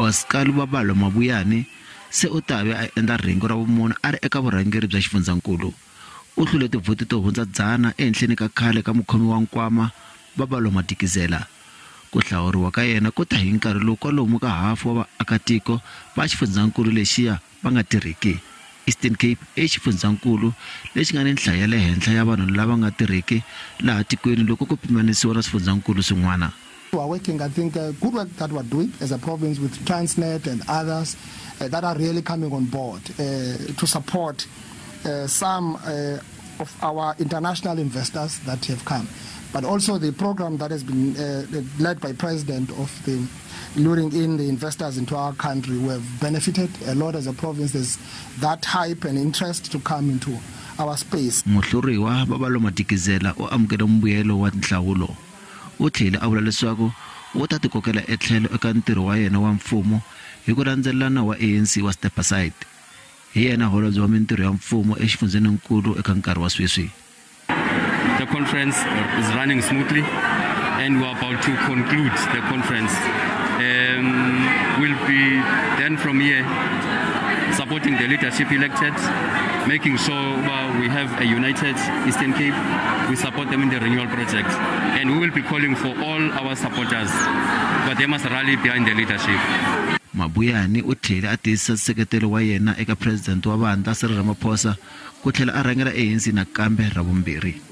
Oscar Lubabalo Mabuyane se u ta ve a endla rhengu ra vumune a ri eka vurhangeri bya xifundzankulu. U hlule tivhoti to hundza 100 ehenhleni ka khale ka mukhomi wa nkwama Babalo Madikizela. Ku hlawuriwa ka yena ku ta hi nkarhi lowu kwalomu ka hafu wa vaakatiko va xifundzankulu lexiya va nga tirhiki. Eastern Cape i xifundzankulu lexi nga ni nhlayo ya le henhla ya vanhu lava nga tirhiki laha tikweni loko ku pimanisiwa na swifundzankulu swin'wana. We are working, I think, good work that we're doing as a province with Transnet and others that are really coming on board to support some of our international investors that have come. But also the program that has been led by President of the luring in the investors into our country, we have benefited a lot as a province. There's that hype and interest to come into our space. Muhluriwa Babalo Madikizela u amukele mbuyelo wa nhlawulo. U tlhele a vula leswaku u ta tikokela etlhelo eka ntirho wa yena wa mfumo hi ku landzelelana wa ANC wa Step Aside. Hi yena holobye wa mintirho ya mfumo exifundzeninkulu eka nkarhi wa sweswi. The conference is running smoothly and we're about to conclude the conference. We'll be then from here supporting the leadership elected, making sure we have a united Eastern Cape. We support them in the renewal project, and we will be calling for all our supporters, but they must rally behind the leadership. Mabuyane u tlhele a tiyisisa nseketelo wa yena eka president wa vandla Cyril Ramaphosa ku tlhela a rhangela ANC nakambe ra vumbirhi.